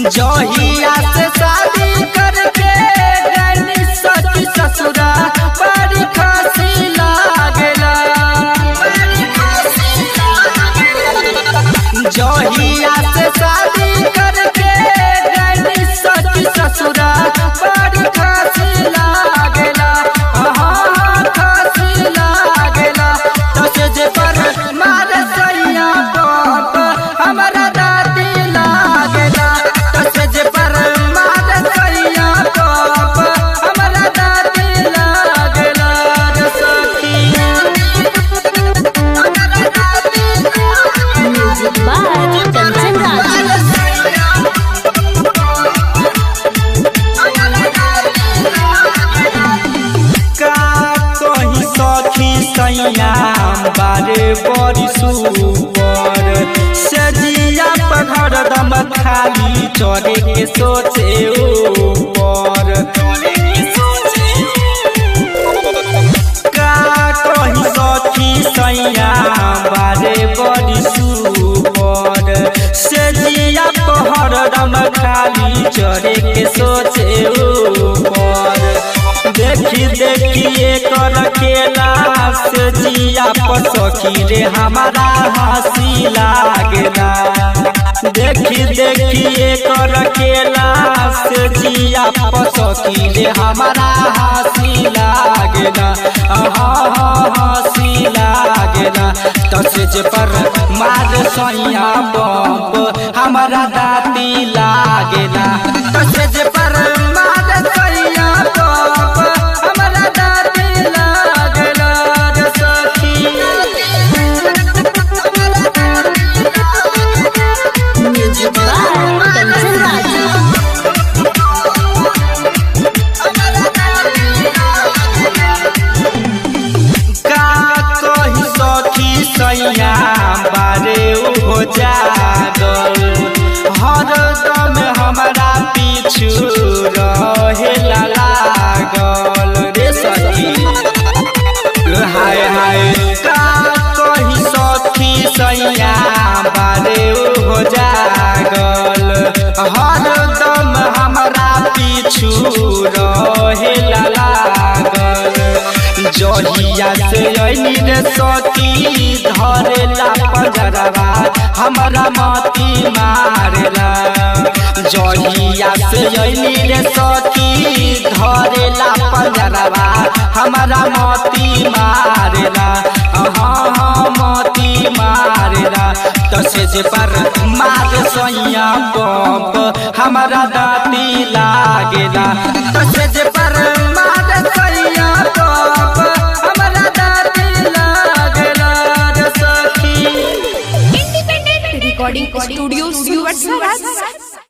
जहिया से शादी करके गनी सखी ससुरा बड़ी खुशी लागेला। जहिया से शादी करके गनी सखी ससुरा बड़ी खुशी लागेला। हाँ खुशी लागेला। तो जे पर मार सैया बाप हमारा दादी लागेला। तो जे पर मार सैया बाप हमारा दादी लागेला रे सखी। Music by Kanchan Raj. का कही सखी सैया बारे बड़ी सुपर सजिया पघर दम खाली चढ़े के सोचे ऊपर। का कही सखी सैया बारे बड़ी सुपर सजिया पहर दम खाली चढ़े के सोचे ऊपर। देखी देखी एकर खेला से जिया पर सखी रे हमारा हंसी लागेला। देखी देखी एकर खेला से जिया पर सखी रे हमारा हंसी लागेला। हाँ हंसी लागेला। तो से जे पर मार सैया बम्प हमारा दाती लागेला। तो से जे पर मार सैया बम्प हमारा दाती लागेला रे सखी। Music by Kanchan Raj. का कही सखी सैया बारे हो जागल हरदम हमारा पीछू रहेला लागल रे सखी। हाय हाय का कही सखी सैया बारे हो जागल हरदम हमारा पीछू रहेला लागल। जहिया से अइनी रे सखी धरेला पंजरवा हमरा मती मारेला। जहिया से अइनी रे सखी धरेला पंजरवा हमरा मती मारेला। हाँ हाँ मती मारेला। तो से जे पर मार सैया बम्प हमरा दाती लागेला। तो से जे पर मार सैया बम्प हमरा दाती लागेला रे सखी। Independent Recording Studio, Surat.